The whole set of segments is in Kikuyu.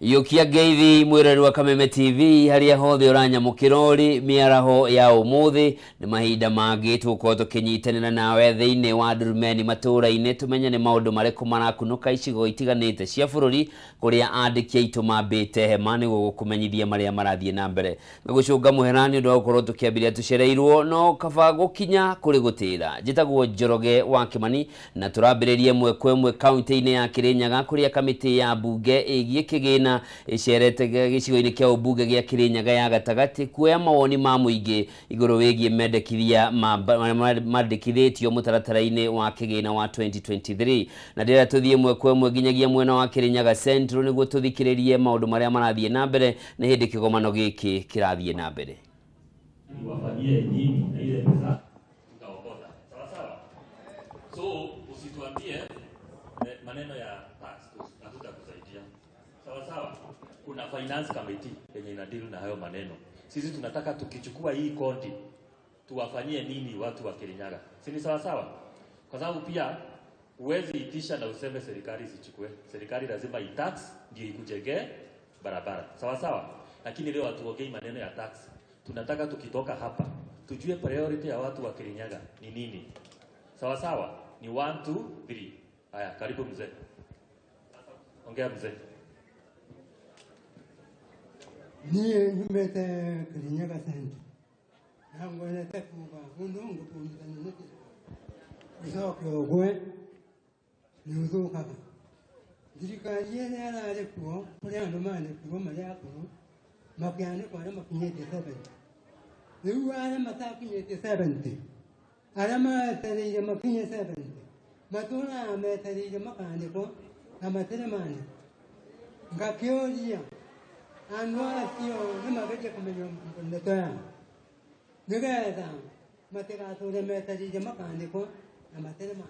Iyũkia ngeithi mwĩroreri wa Kameme TV harĩa hothe ũranyamũkĩra ũrĩ mĩaraho ya ũmũthĩ. Nĩ mahinda mangĩ tũgũkorwo tũkĩnyitanĩra nawe thĩinĩ wa ndurumeni matũũra-inĩ, tũmenye nĩ maũndũ marĩkũ marakunũka icigo itiganĩte cia bũrũri kũrĩa andĩki aitũ mambĩte hema nĩguo gũkũmenyithia marĩa marathiĩ na mbere. Ngagũcũnga mũhera nĩ ũndũ wa gũkorwo tũkĩambĩrĩria tũcereirwo, no kaba gũkinya kũrĩ gũtĩra. Njĩtagwo Njoroge wa Kĩmani na tũrambĩrĩria ĩmwe kwa ĩmwe kaunti-inĩ ya Kĩrĩnyaga kũrĩa kamĩtĩ ya mbunge ĩgiĩ kĩgĩna ĩcerete gĩcigo-inĩ kĩa ũmbunge gĩa Kĩrĩnyaga ya gatagatĩ kuoya mawoni ma mũingĩ igũrũ wĩgiĩ mendekithia mandĩkithĩtio mũtaratara-inĩ wa kĩgĩna wa 2023. Na ndĩrenda tũthiĩ ĩmwe kwa ĩmwe nginyagia mwena wa Kĩrĩnyaga Central nĩguo tũthikĩrĩrie maũndũ marĩa marathiĩ na mbere nĩ hĩndĩ kĩgomano gĩkĩ kĩrathiĩ na mbere. Wafanyie nyinyi na ile pesa tutaokota. Sawa sawa. So usituambie maneno ya tax, hatutakusaidia. Sawa sawa. Kuna finance committee yenye ina deal na hayo maneno. Sisi tunataka tukichukua hii konti tuwafanyie nini watu wa Kirinyaga. Si ni sawa sawa? Kwa sababu pia huwezi itisha na useme serikali isichukue. Serikali lazima itax ndio ikujengee barabara. Sawa sawa. Lakini leo hatuongei maneno ya tax. Tunataka tukitoka hapa tujue priority ya watu wa Kirinyaga ni nini. Sawa sawa. Ni 1 2 3. Haya, karibu mzee. Ongea mzee. Niĩ nyumĩte Kĩrĩnyaga Central na ngwendete kuga ũndũ ngũbundithania nĩkĩ ũcoke ũgwe nĩ ũthũkaga. Thirikari ĩrĩa ĩrarĩ kuo kũrĩ andũ mandĩkirwo marĩ akũrũ makĩandĩkwo arĩa makinyĩtie 70. Rĩu arĩa matakinyĩtie 70 arĩa metereire makinye 70 matũraga metereire makandĩkwo na matirĩ mandĩkwo. Ngakĩũria andũ acio nĩ magerie kũmenya ndeto yao nĩgetha matigatũre metereire makandĩkwo na matirĩ mandĩkwo.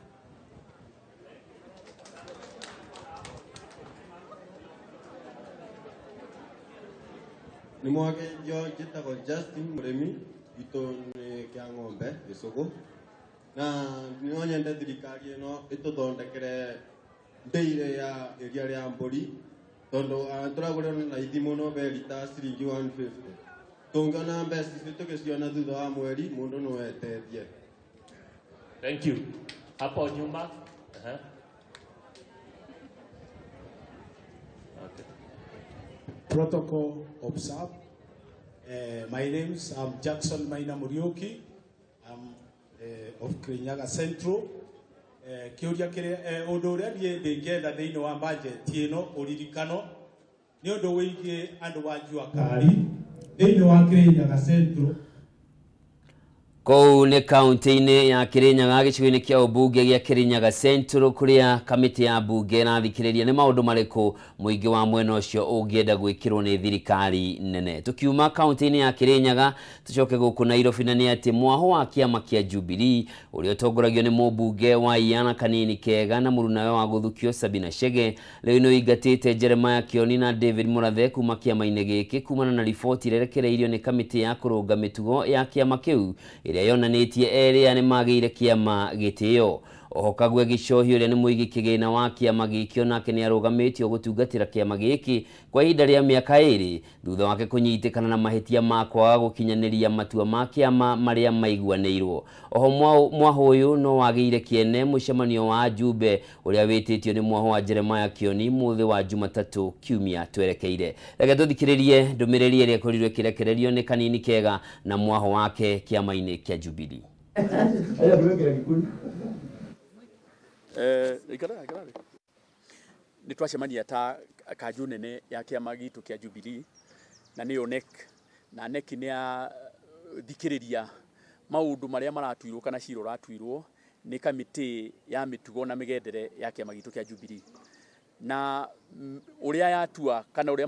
Nĩ mwakĩnjio njĩtagwo Justin Mũrĩmi gwitũ nĩ kĩa ng'ombe gĩcũgũ na no nyende thirikari ĩno ĩtũthondekere ndĩire ya iria rĩa mbũri tondũ tũragũrĩrwo na raithi mũno berita ciringi 150. Tũngĩona mbeca icio tũgĩciona thutha wa mweri mũndũ no etetie. Thank you. Hapo nyuma. Okay. Protocol observed. My name is Jackson Maina Muriuki. I'm of Kirinyaga Central. Kĩũria kĩrĩa ũndũ ũrĩa niĩ ndĩngĩenda thĩinĩ wa budget ĩno ũririkano nĩ ũndũ wĩgiĩ andũ wa jua kali thĩinĩ wa Kirinyaga Central. Kũu nĩ kaunti-inĩ ya Kirinyaga gĩcigo-inĩ kĩa ũmbunge gĩa Kirinyaga Central kũrĩa kamĩtĩ ya mbunge ĩrathikĩrĩria nĩ maũndũ marĩkũ mũingĩ wa mwena ũcio ũngĩenda gwĩkĩrwo nĩ thirikari nene. Tukiuma kaunti-inĩ ya Kirinyaga tũcoke gũkũ Nairobi, na nĩ atĩ mwaho wa kĩama kĩa Jubilee ũrĩa ũtongoragio nĩ mũmbunge wa Iyana Kanini Kega na mũrunawe wa gũthukio Sabina Chege rĩu nĩ ũingatĩte Jeremiah Kioni na David Murathe kuma kĩama-inĩ gĩkĩ kumana na riboti ĩrerekereirio nĩ kamĩtĩ ya kũrũnga mĩtugo ya kĩama kĩu ĩrĩa yonanĩtie erĩ aya nĩ magĩire kĩama gĩtĩo. Oho Kagwe Gichohi ũrĩa nĩ mũigi kĩgĩna wa kĩama gĩkĩ onake nĩ arũgamĩtio gũtungatĩra kĩama gĩkĩ kwa ihinda rĩa mĩaka ĩrĩ thutha wake kũnyitĩkana na mahĩtia ma kwaga gũkinyanĩria matua ma kĩama marĩa maiguanĩirwo. Oho mwaho ũyũ no wagĩire kĩene mũcemanio wa ajumbe ũrĩa wĩtĩtio nĩ mwaho wa Jeremiah Kioni mũthĩ wa Jumatatũ kiumia twerekeire. Reke tũthikĩrĩrie ndũmĩrĩri ĩrĩa ĩkorirwo ĩkĩrekererio nĩ Kanini Kega na mwaho wake kĩama-inĩ kĩa Jubilee. Nĩ twacemania ta kanju nene ya kĩama gitũ kĩa Jubilee na nĩyo NEC, na NEC nĩ ya thikĩrĩria maũndũ marĩa maratuirwo kana cira ũratuirwo nĩ kamĩtĩ ya mĩtugo na mĩgendere ya kĩama gitũ kĩa Jubilee. Na ũrĩa yatua kana ũrĩa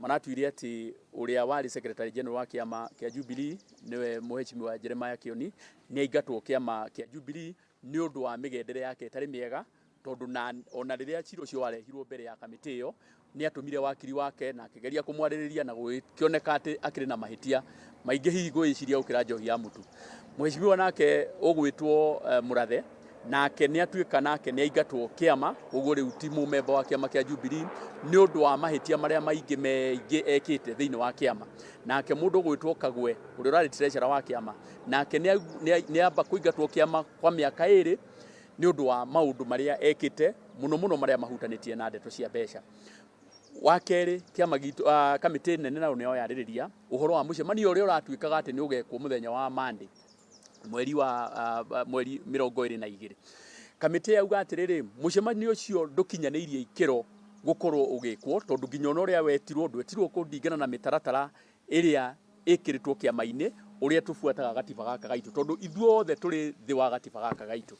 maratuire atĩ ũrĩa warĩ secretary general wa kĩama kĩa Jubilee nĩwe mũheshimiwa Jeremiah Kioni nĩ aingatwo kĩama kĩa Jubilee nĩ ũndũ wa mĩgendere yake ĩtarĩ mĩega, tondũ na ona rĩrĩa cira ũcio warehirwo mbere ya kamĩtĩ ĩyo nĩ atũmire wakiri wake na akĩgeria kũmwarĩrĩria na gũkĩoneka atĩ akĩrĩ na mahĩtia maingĩ hihi ngwĩciria gũkĩra njohi ya mũtu. Mũheshimiwa nake ũgwĩtwo Murathe Nake nĩ atuĩka nake nĩ aingatwo kĩama, koguo rĩu ti mũmemba wa kĩama kĩa Jubilee nĩ ũndũ wa mahĩtia marĩa maingĩ meingĩ ekĩte thĩinĩ wa kĩama. Nake mũndũ ũgwĩtwo Kagwe, ũrĩa ũrarĩ treasurer wa kĩama, nake nĩ amba kũingatwo kĩama kwa mĩaka 2 nĩ ũndũ wa maũndũ marĩa ekĩte, mũno mũno marĩa mahutanĩtie na ndeto cia mbeca. Wa kerĩ, kĩama gitũ, kamĩtĩ nene nayo nĩyo yarĩrĩria ũhoro wa mũcemanio ũrĩa ũratuĩkaga atĩ nĩ ũgekwo mũthenya wa Monday, mweri wa mweri 22. Kamĩtĩ yauga atĩrĩrĩ, mũcemanio ũcio ndũkinyanĩirie ikĩro gũkorwo ũgĩkwo, tondũ nginya ona ũrĩa wetirwo ndwetirwo kũringana na mĩtaratara ĩrĩa ĩkĩrĩtwo kĩama-inĩ, ũrĩa tũbuataga gatiba gaka gaitũ, tondũ ithuothe tũrĩ thĩ wa gatiba gaka gaitũ.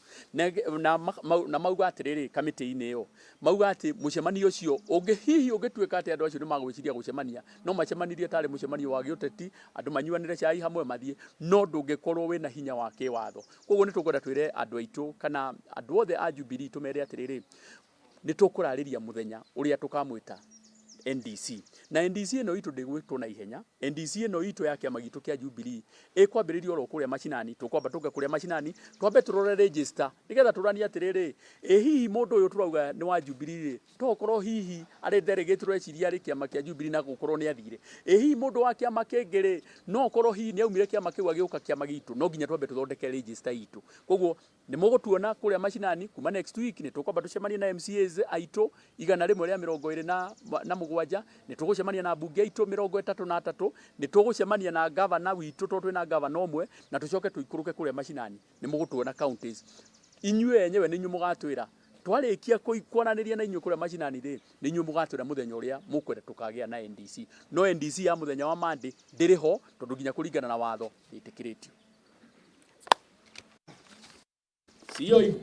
Na mauga atĩrĩrĩ, kamĩtĩ-inĩ ĩyo mauga atĩ mũcemanio ũcio ũngĩ hihi ũngĩtuĩka atĩ andũ acio nĩ magwĩciria gũcemania, no macemanirie tarĩ mũcemanio wa gĩũteti, andũ manyuanĩre cai hamwe mathiĩ, no ndũngĩkorwo wĩna hinya wa kĩwatho. Koguo nĩ tũkwenda twĩre andũ aitũ kana andũ othe a Jubilee, tũmere atĩrĩrĩ, nĩ tũkũrarĩria mũthenya ũrĩa tũkamwĩta NDC. Na NDC ĩno itũ ndĩgwĩtwo na ihenya. NDC ĩno itũ ya kĩama gitũ kĩa Jubilee ĩkwambĩrĩrio oro kũrĩa macinani. Tũkwamba tũke kũrĩa macinani, twambe tũrore register, nĩgetha tũranie atĩrĩrĩ, ĩ hihi mũndũ ũyũ tũrauga nĩ wa Jubilee rĩ, to ũkorwo hihi arĩ delegate tũreciria arĩ kĩama kĩa Jubilee na gũkorwo nĩ athire. Ĩ hihi mũndũ wa kĩama kĩngĩ rĩ, no ũkorwo hihi nĩ aumire kĩama kĩu agĩũka kĩama gitũ. No nginya twambe tũthondeke register itũ. Koguo nĩ mũgũtuona kũrĩa macinani kuma next week. Nĩ tũkwamba tũcemanie na MCAs aitũ 127, nĩ tũgũcemania na mbunge aitũ 33, nĩ tũgũcemania na gavana witũ, tondũ twĩna gavana ũmwe, na tũcoke tũikũrũke kũrĩa macinani. Nĩ mũgũtuona counties. Inyuĩ enyewe nĩ inyuĩ mũgatwĩra. Twarĩkia kwaranĩria na inyuĩ kũrĩa macinani rĩ, nĩ inyuĩ mũgatwĩra mũthenya ũrĩa mũkwenda tũkagĩa na NDC. No NDC ya mũthenya wa Monday ndĩrĩ ho, tondũ nginya kũringana na watho ndĩtĩkĩrĩtio. Sio.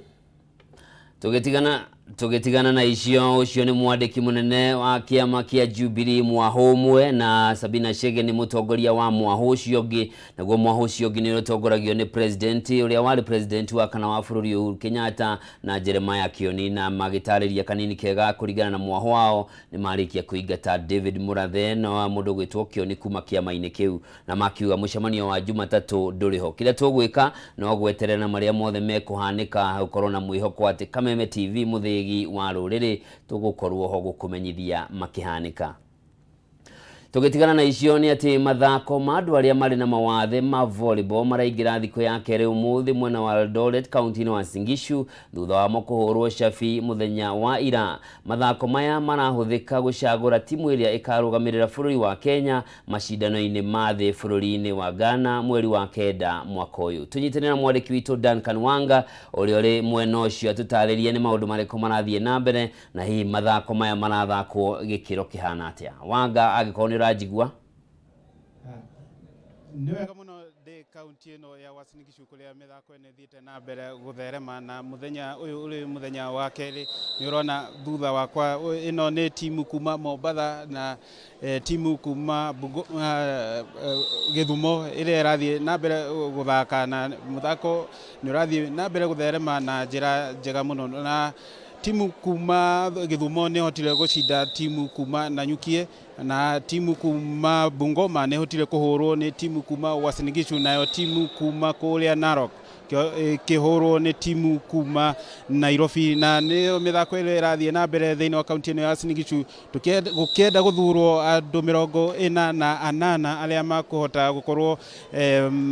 Tũgĩtigana na icio, ũcio nĩ mwandĩki mũnene wa kĩama kĩa Jubilee mwahũ ũmwe, na Sabina Chege nĩ mũtongoria wa mwahũ ũcio ũngĩ. Naguo mwahũ ũcio ũngĩ nĩ ũtongoragio nĩ president ũrĩa warĩ president wa kana wa bũrũri, Uhuru Kenyatta, na Jeremiah Kioni, na magĩtarĩria kanini kega kũringana na mwahũ wao nĩ marĩkia kũingata David Murathe na wa mũndũ gwĩtwo Kioni kuma kĩama-inĩ kĩu, na makiuga mũcemanio wa Jumatatũ ndũrĩ ho. Kĩrĩa tũgwĩka no gweterera marĩa mothe mekũhanĩka, gũkorwo na mwĩhoko atĩ Kameme TV, mũthĩgi wa rũrĩrĩ, tũgũkorwo ho gũkũmenyithia makĩhanĩka. Tũgĩtigana na icio nĩ atĩ mathako ma andũ arĩa marĩ na mawathe ma volleyball maraingĩra thikũ ya kerĩ ũmũthĩ mwena wa Eldoret, kaunti-inĩ wa Uasin Gishu, thutha wamo kũhũrwo cabi mũthenya wa ira. Mathako maya marahũthĩka gũcagũra timu ĩrĩa ĩkarũgamĩrĩra bũrũri wa Kenya macindano-inĩ ma thĩ bũrũri-inĩ wa Ghana mweri wa 9 mwaka ũyũ. Tũnyitanĩre na mwandĩki witũ Duncan Wanga ũrĩa ũrĩ mwena ũcio, atũtarĩrie nĩ maũndũ marĩkũ marathiĩ na mbere, na hihi mathako maya marathakwo gĩkĩro kĩhana atĩa. Wanga, angĩkorwo nĩ ũranjigua. Nĩ wega mũno. Ndĩ kaunti ĩno ya Uasin Gishu, kũrĩa mĩthako ĩno ĩthiĩte na mbere gũtherema, na mũthenya ũyũ ũrĩ mũthenya wa kerĩ. Nĩ ũrona thutha wakwa, ĩno nĩ timu kuma Mombatha na timu kuma Gĩthumo ĩrĩa ĩrathiĩ na mbere gũthaka, na mũthako nĩ ũrathiĩ na mbere gũtherema na njĩra njega mũno. Na timu kuma Gĩthumo nĩ ĩhotire gũcinda timu kuma Nanyukie, na timu kuma Bungoma nĩ ĩhotire kũhũrwo nĩ timu kuma Uasin Gishu, nayo timu kuma kũrĩa Narok ĩkĩhũrwo nĩ timu kuma Nairobi. Na nĩyo mĩthako ĩrĩa ĩrathiĩ na mbere thĩinĩ wa kaunti ĩno ya Uasin Gishu, gũkĩenda gũthurwo andũ 48 arĩa makũhota gũkorwo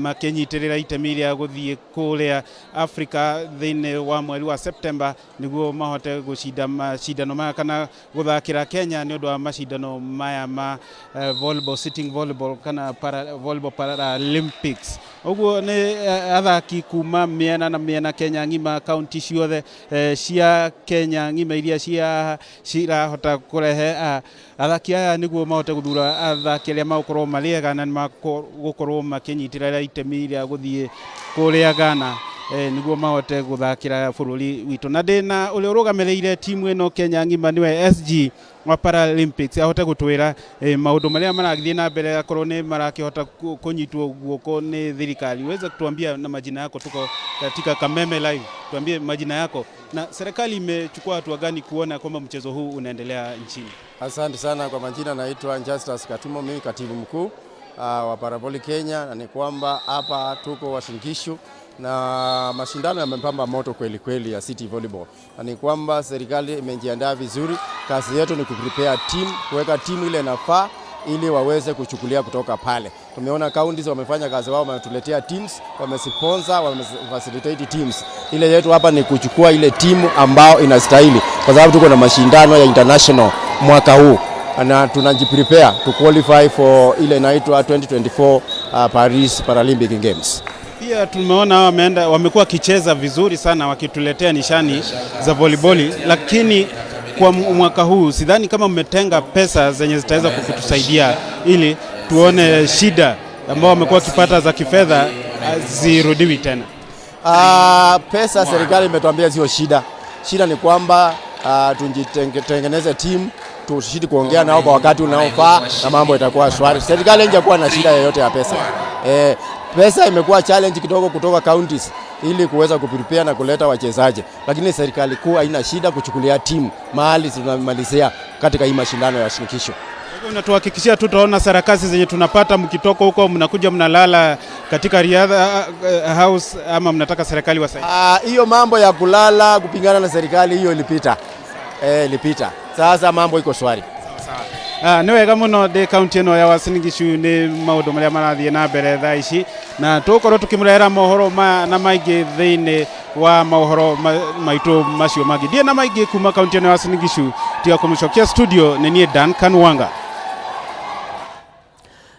makĩnyitĩrĩra itemi rĩa gũthiĩ kũrĩa Africa thĩinĩ wa mweri wa September, nĩguo mahote gũcinda macindano maya kana gũthakĩra Kenya nĩ ũndũ wa macindano maya ma volleyball, sitting volleyball kana volleyball Paralympics. Ũguo nĩ athaki kuma mĩena na mĩena Kenya ng'ima, kaunti ciothe cia Kenya ng'ima iria cia cirahota kũrehe athaki aya, nĩguo mahote gũthura athaki arĩa magũkorwo marĩ ega na nĩmagũkorwo makĩnyitĩrĩra itemi rĩa gũthiĩ kũrĩa Ghana, nĩguo mahote gũthakĩra bũrũri witũ. Na ndĩna ũrĩa ũrũgamĩrĩire timu ĩno Kenya ng'ima, nĩwe SG wa Paralympics, ahote gũtwĩra maũndũ marĩa marathiĩ na mbere, akorwo nĩ marakĩhota kũnyitwo guoko nĩ thirikari. Uweze kutuambia na majina yako, tuko katika Kameme Live, tuambie majina yako na serikali imechukua hatua gani kuona kwamba mchezo huu unaendelea nchini. Asante sana. Kwa majina naitwa Justus Katumo, mimi katibu mkuu wa Paravolley Kenya, na ni kwamba hapa tuko Uasin Gishu Na mashindano yamepamba moto kweli kweli ya City Volleyball, na ni kwamba serikali imejiandaa vizuri. Kazi yetu ni kuprepare team, kuweka timu ile inafaa ili waweze kuchukulia kutoka pale. Tumeona counties wamefanya kazi wao, wametuletea teams, wamesponsor, wamefacilitate teams. Ile yetu hapa ni kuchukua ile timu ambao inastahili, kwa sababu tuko na mashindano ya international mwaka huu na tunajiprepare to qualify for ile inaitwa 2024 Paris Paralympic Games. Pia tumeona wameenda, wamekuwa wakicheza vizuri sana wakituletea nishani za voliboli, lakini kwa mwaka huu sidhani kama mmetenga pesa zenye zitaweza kutusaidia ili tuone shida ambao wamekuwa wakipata za kifedha zirudiwi tena. Pesa serikali imetuambia sio shida. Shida ni kwamba tujitengeneze timu, tushidi kuongea nao kwa wakati unaofaa na mambo itakuwa shwari. Serikali haijakuwa na shida yoyote ya pesa. Pesa imekuwa challenge kidogo kutoka counties ili kuweza kuprepare na kuleta wachezaji, lakini serikali kuu haina shida kuchukulia timu mahali tunamalizia katika hii mashindano ya shirikisho. Kwa hivyo unatuhakikishia tutaona sarakasi zenye tunapata mkitoka huko, mnakuja mnalala katika Riadha House, ama mnataka serikali wasaidie? Hiyo mambo ya kulala kupingana na serikali hiyo ilipita. Ilipita. Sasa mambo iko shwari. Nĩ wega mũno ndĩ kaunti ĩno ya Uasin Gishu nĩ maũndũ marĩa marathiĩ na mbere thaa ici, na tũgũkorwo tũkĩmũrehera mohoro maya na maingĩ thĩinĩ wa mohoro maitũ macio mangĩ. Ndiĩ na maingĩ kuma kaunti ĩno ya Uasin Gishu tiga kũmũcokia studio. Nĩ niĩ Duncan Wanga.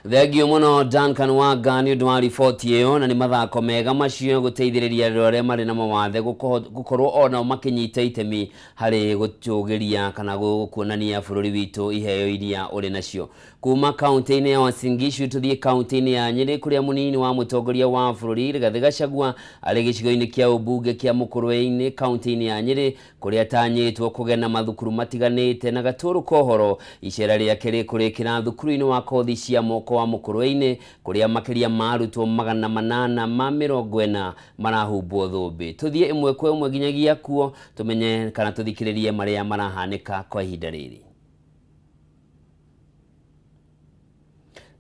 Thengio mũno Duncan Wanga nĩ ũndũ wa riboti ĩyo, na nĩ mathako mega macio gũteithĩrĩria andũ arĩa marĩ na mawathe gũkorwo onao makĩnyita itemi harĩ gũtũgĩria kana kuonania bũrũri witũ iheo iria ũrĩ nacio. Kuma kaunti-inĩ ya Uasin Gishu tũthiĩ kaunti-inĩ ya Nyĩrĩ, kũrĩa mũnini wa mũtongoria wa bũrũri Rigathĩ Gachagua arĩ gĩcigo-inĩ kĩa ũmbunge kĩa Mũkũrwe-inĩ kaunti-inĩ ya Nyĩrĩ, kũrĩa atanyĩtwo kũgena mathukuru matiganĩte na gatũrũ kohoro. Icera rĩake rĩkũrĩkĩra thukuru-inĩ wa kothi cia moko wa Mũkũrwe-inĩ, kũrĩa makĩria ma arutwo 840 marahumbwo thũmbĩ. Tũthiĩ ĩmwe kwa ĩmwe nginyagia kuo tũmenye kana tũthikĩrĩrie marĩa marahanĩka kwa ihinda rĩrĩ,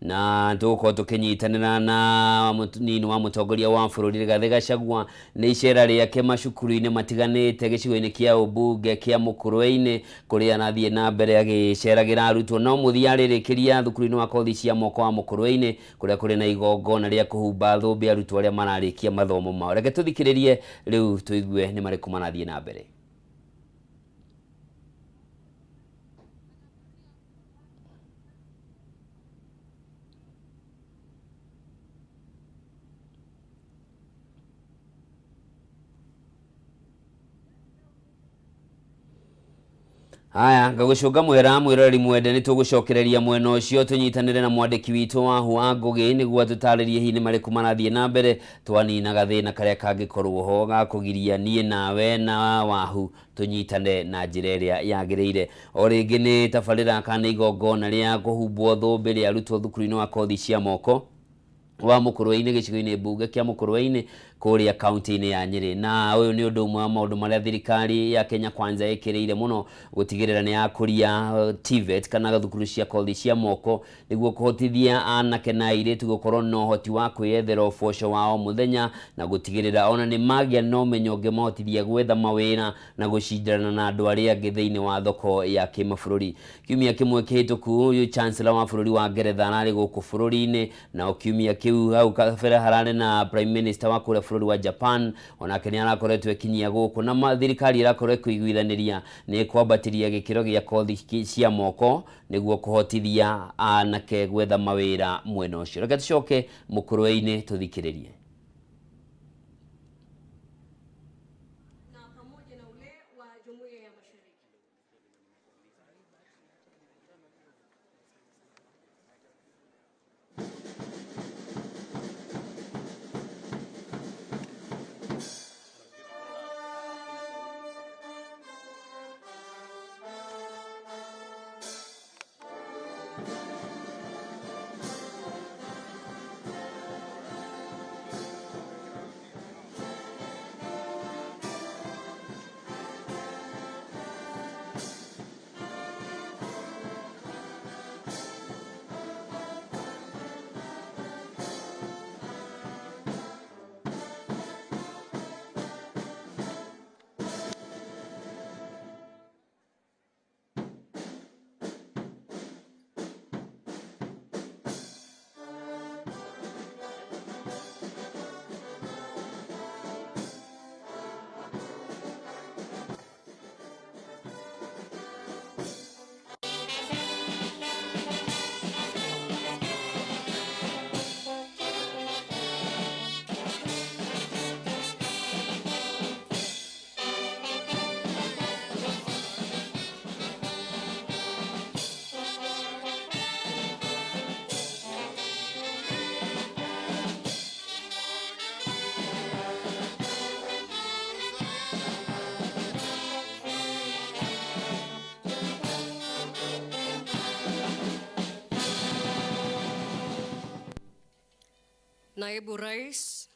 na tũgũkorwo tũkĩnyitanĩra na mũnini wa mũtongoria wa bũrũri Rigathĩ Gachagua nĩ icera rĩake macukuru-inĩ matiganĩte gĩcigo-inĩ kĩa ũmbunge kĩa Mũkũrwe-inĩ, kũrĩa arathiĩ na mbere agĩceragĩra arutwo. No mũthia arĩrĩkĩria thukuru-inĩ wa kothi cia moko wa Mũkũrwe-inĩ, kũrĩa kũrĩ na igongona rĩa kũhumba thũmbĩ arutwo arĩa mararĩkia mathomo mao. Reke tũthikĩrĩrie rĩu tũigue nĩ marĩkũ marathiĩ na mbere. Haya, ngagũcũnga mwera mwĩroreri mwende, nĩ tũgũcokereria mwena ũcio tũnyitanĩre na mwandĩki witũ wa wa Ngũgĩ nĩguo atũtarĩrie hihi nĩ marĩkũ marathiĩ na mbere, twanina gathĩna karĩa kangĩkorwo ho ga kũgiria niĩ nawe na Wahu tũnyitane na njĩra ĩrĩa yagĩrĩire. O rĩngĩ nĩ tabarĩra kana igongona rĩa kũhumbwo thũmbĩ rĩa arutwo thukuru-inĩ wa kothi cia moko wa Mũkũrwe-inĩ gĩcigo-inĩ mbunge kĩa Mũkũrwe-inĩ kũrĩa kaunti-inĩ ya Nyĩrĩ. Na ũyũ nĩ ũndũ ũmwe wa maũndũ marĩa thirikari ya Kenya Kwanza ĩkĩrĩire mũno gũtigĩrĩra nĩ yakũria TVET kana thukuru cia kothi cia moko, nĩguo kũhotithia anake na airĩtu gũkorwo na ũhoti wa kwĩyethera ũboco wao mũthenya, na gũtigĩrĩra ona nĩ magĩa na ũmenyo ũngĩmahotithia gwetha mawĩra na gũcindana na andũ arĩa angĩ thĩinĩ wa thoko ya kĩmabũrũri. Kiumia kĩmwe kĩhĩtũku Chancellor wa bũrũri wa Ngeretha ararĩ gũkũ bũrũri-inĩ, na kiumia kĩu hau kabere hararĩ na Prime Minister wa kũrĩa bũrũri wa Japan, onake nĩ arakoretwo ĩkinyia gũkũ, na thirikari ĩrakorwo ĩkĩiguithanĩria nĩ kwambatĩria gĩkĩro gĩa kothi cia moko nĩguo kũhotithia anake gwetha mawĩra mwena ũcio. Reke tũcoke Mũkũrwe-inĩ tũthikĩrĩrie. Naibu Rais,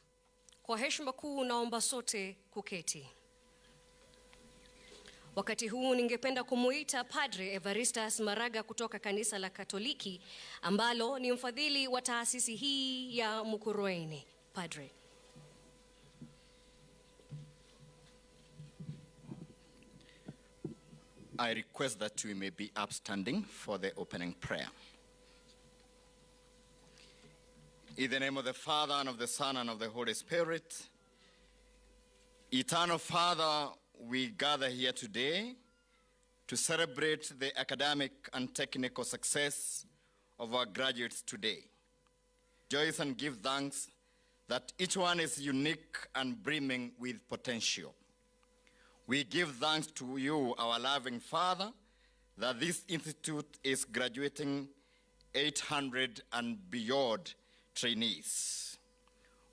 kwa heshima kuu naomba sote kuketi. Wakati huu ningependa kumuita Padre Evaristus Maraga kutoka kanisa la Katoliki ambalo ni mfadhili wa taasisi hii ya Mukurweini. Padre. I request that we may be upstanding for the opening prayer. In the name of the Father, and of the Son, and of the Holy Spirit, Eternal Father, we gather here today to celebrate the academic and technical success of our graduates today. Rejoice and give thanks that each one is unique and brimming with potential. We give thanks to you, our loving Father, that this institute is graduating 800 and beyond trainees.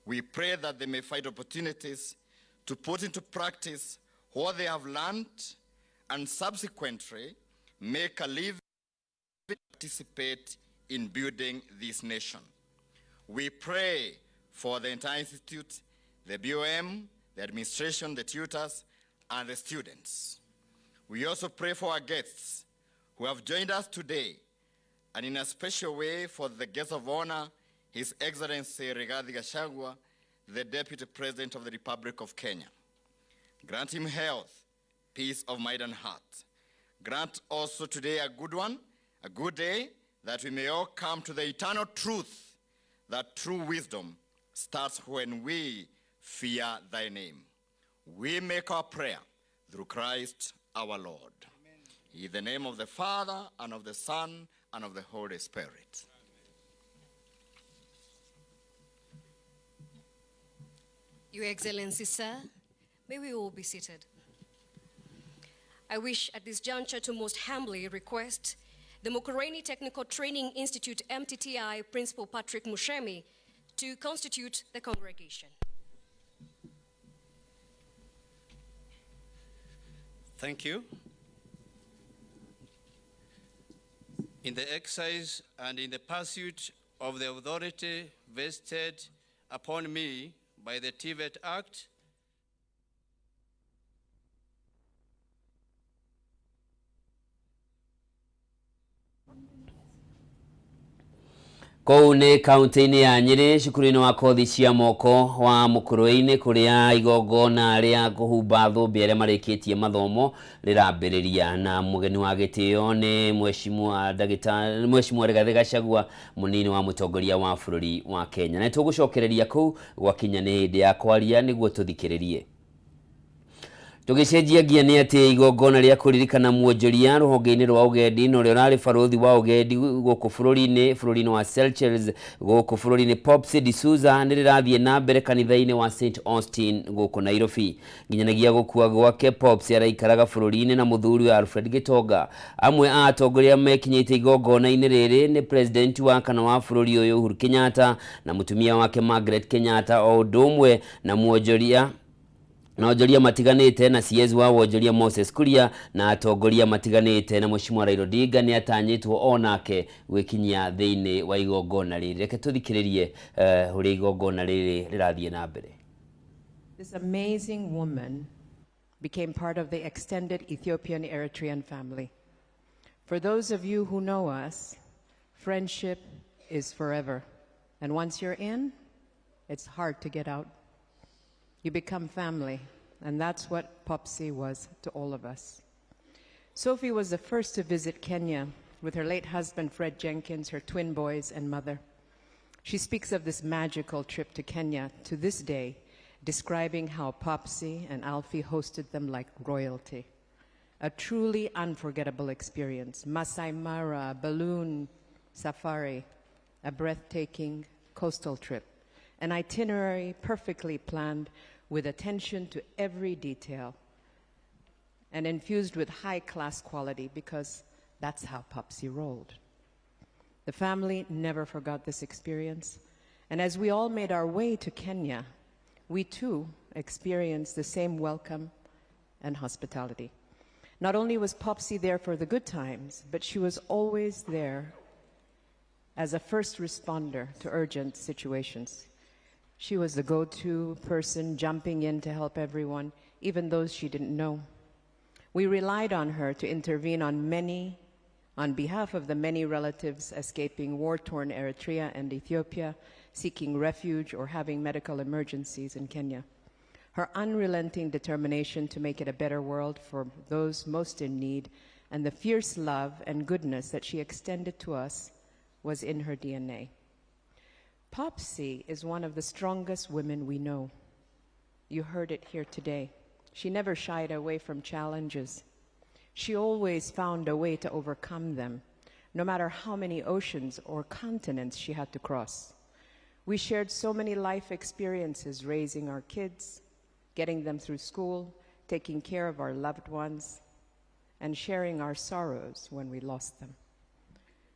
We pray that they may find opportunities to put into practice what they have learned and subsequently make a living, participate in building this nation. We pray for the entire institute, the BOM, the administration, the tutors, and the students. We also pray for our guests who have joined us today, and in a special way for the guest of honor, His Excellency Rigathi Gachagua, the Deputy President of the Republic of Kenya. Grant him health, peace of mind and heart. Grant also today a good one, a good day, that we may all come to the eternal truth that true wisdom starts when we fear thy name. We make our prayer through Christ our Lord. Amen. In the name of the Father, and of the Son, and of the Holy Spirit. Your Excellency, sir, may we all be seated. I wish at this juncture to most humbly request the Mukurweini Technical Training Institute MTTI Principal Patrick Muchemi to constitute the congregation. Thank you. In the exercise and in the pursuit of the authority vested upon me by the TVET Act, Kũu nĩ kaunti-inĩ ya Nyĩrĩ cukuru-inĩ wa kothi cia moko wa Mukurweini kũrĩa igongona rĩa kũhumba thũmbĩ arĩa marĩkĩtie mathomo rĩrambĩrĩria, na mũgeni wa gĩtĩo nĩ Mheshimiwa Ndagĩtarĩ Mheshimiwa Rigathĩ Gachagua, mũnini wa mũtongoria wa bũrũri wa Kenya. Na nĩtũgũcokereria kũu gwakinya nĩ hĩndĩ ya kwaria nĩguo tũthikĩrĩrie. Tũgĩcenjia ngia nĩ atĩ igongona rĩa kũririkana mwonjoria rũhonge-inĩ rwa ũgendi na ũrĩa ũrarĩ barũthi wa ũgendi gũkũ bũrũri-inĩ wa Seychelles gũkũ bũrũri-inĩ Popsy D'Souza nĩ rĩrathiĩ na mbere kanitha-inĩ wa St Austin gũkũ Nairobi. Nginyanagia gũkua gwake, Popsy araikaraga bũrũri-inĩ na mũthuri wa Alfred Gitonga. Amwe a atongoria mekinyĩte igongona-inĩ rĩrĩ nĩ president wa kana wa bũrũri ũyũ Uhuru Kenyatta na mũtumia wake Margaret Kenyatta, o ũndũ ũmwe na mwonjoria na onjoria matiganĩte na CS wa wonjoria Moses Kuria na atongoria matiganĩte, na Mheshimiwa Raila Odinga nĩ atanyĩtwo onake gwĩkinyia thĩinĩ wa igongona rĩrĩ. Reke tũthikĩrĩrie ũrĩa igongona rĩrĩ rĩrathiĩ na mbere. This amazing woman became part of the extended Ethiopian Eritrean family. For those of you who know us, friendship is forever. And once you're in, it's hard to get out. You become family, and that's what Popsy was to all of us. Sophie was the first to visit Kenya with her late husband, Fred Jenkins, her twin boys, and mother. She speaks of this magical trip to Kenya to this day, describing how Popsy and Alfie hosted them like royalty. A truly unforgettable experience. Masai Mara, balloon safari, a breathtaking coastal trip, an itinerary perfectly planned with attention to every detail and infused with high-class quality, because that's how Popsy rolled. The family never forgot this experience, and as we all made our way to Kenya, we too experienced the same welcome and hospitality. Not only was Popsy there for the good times, but she was always there as a first responder to urgent situations. She was the go-to person jumping in to help everyone, even those she didn't know. We relied on her to intervene on behalf of the many relatives escaping war-torn Eritrea and Ethiopia, seeking refuge or having medical emergencies in Kenya. Her unrelenting determination to make it a better world for those most in need and the fierce love and goodness that she extended to us was in her DNA. Popsy is one of the strongest women we know. You heard it here today. She never shied away from challenges. She always found a way to overcome them, no matter how many oceans or continents she had to cross. We shared so many life experiences raising our kids, getting them through school, taking care of our loved ones, and sharing our sorrows when we lost them.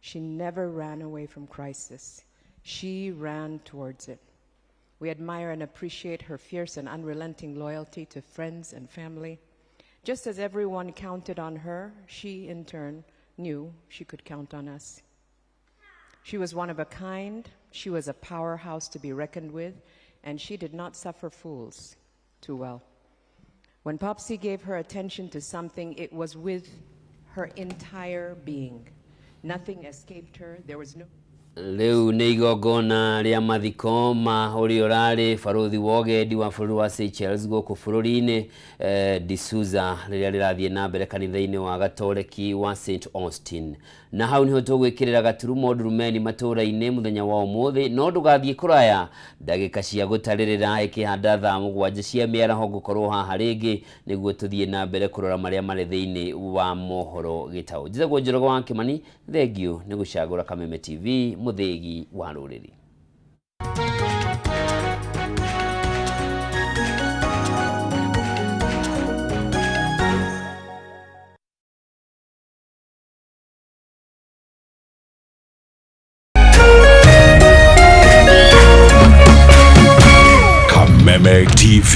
She never ran away from crisis. She ran towards it. We admire and appreciate her fierce and unrelenting loyalty to friends and family. Just as everyone counted on her, she, in turn, knew she could count on us. She was one of a kind. She was a powerhouse to be reckoned with, and she did not suffer fools too well. When Popsy gave her attention to something, it was with her entire being. Nothing escaped her. There was no... Rĩu nĩ igongona rĩa mathiko ma ũrĩa ũrarĩ barũthi wa ũgendi wa bũrũri wa Seychelles gũkũ bũrũri-inĩ D'Souza rĩrĩa rĩrathiĩ na mbere kanitha-inĩ wa Gatoreki wa St Austin. Na hau niho tũgwĩkĩrĩra gaturumo ndurumeni matũũra-inĩ mũthenya wa ũmũthĩ, no ndũgathiĩ kũraya ndagĩka cia gũtarĩrĩra ĩkĩhanda thaa 7 cia mĩaraho ngũkorwo haha rĩngĩ nĩguo tũthiĩ na mbere kũrora marĩa marĩ thĩinĩ wa mohoro gĩtaũ. Njĩtagwo Njoroge wa Kĩmani, thengiũ nĩ gũcagũra Kameme TV mũthĩgi wa rũrĩrĩ. Kameme TV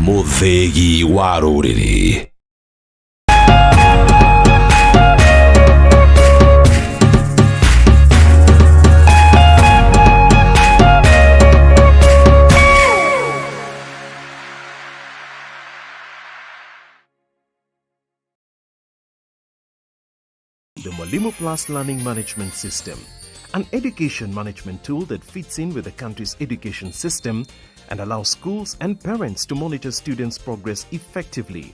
mũthĩgi wa rũrĩrĩ. The Mwalimu Plus Learning Management System, an education management tool that fits in with the country's education system and allows schools and parents to monitor students' progress effectively.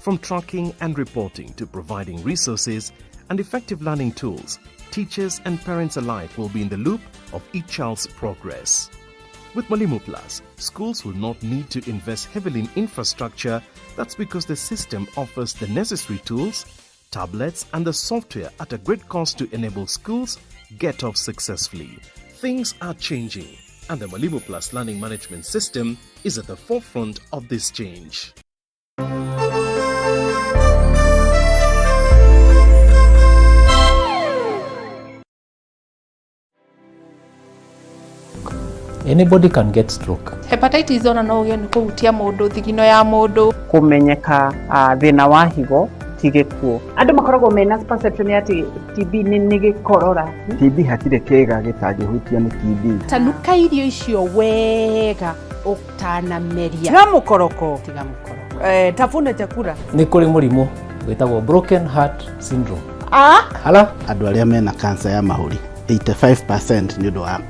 From tracking and reporting to providing resources and effective learning tools, teachers and parents alike will be in the loop of each child's progress. With Mwalimu Plus, schools will not need to invest heavily in infrastructure. That's because the system offers the necessary tools, tablets and the software at a great cost to enable schools get off successfully. Things are changing, and the Mwalimu Plus Learning Management System is at the forefront of this change. Anybody can get stroke. Hepatitis ona no ũgĩe nĩ kũhutia mũndũ thigino ya mũndũ. Kũmenyeka thĩna wa higo ti gĩkuũ. Andũ makoragwo mena perception ya atĩ TB nĩ gĩkorora. TB hatirĩ kĩĩga gĩtangĩhutio nĩ TB. Tanuka irio icio wega ũtanameria. Tiga mũkoroko. Tiga mũkoroko. Tafuna chakula. Nĩ kũrĩ mũrimũ wĩtagwo broken heart syndrome. Hala andũ arĩa mena cancer ya mahũri 85% nĩ ũndũ wa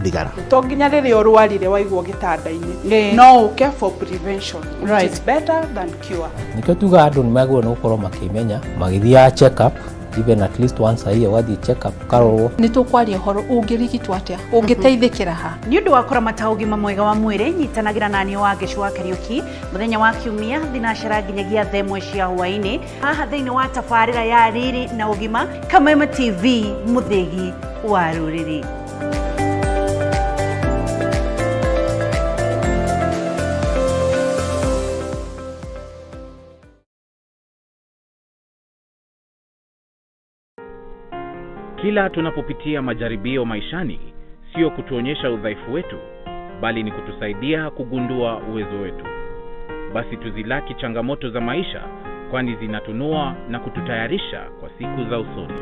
thigara. To nginya rĩrĩa ũrwarire waigwo gĩtanda-inĩ, no ũke for prevention, which is better than cure. Nĩkĩo tugaga andũ nĩ magĩrĩirwo nĩ gũkorwo makĩmenya magĩthiaga check up even at least once a year, ũgathiĩ check up ũkarorwo. Nĩ tũkwaria ũhoro ũngĩrigitwo atĩa, ũngĩteithĩkĩra ha. Nĩ ũndũ wa kũramata ũgima mwega wa mwĩrĩ, nyitanagĩra na niĩ Wangeci wa Kariũki mũthenya wa Kiumia thinacera nginyagia thaa 1 cia hwaĩ-inĩ haha thĩinĩ wa tabarĩra ya Riri na Ũgima, Kameme TV, mũthĩgi wa rũrĩrĩ. Kila tunapopitia majaribio maishani, sio kutuonyesha udhaifu wetu, bali ni kutusaidia kugundua uwezo wetu. Basi tuzilaki changamoto za maisha, kwani zinatunua na kututayarisha kwa siku za usoni.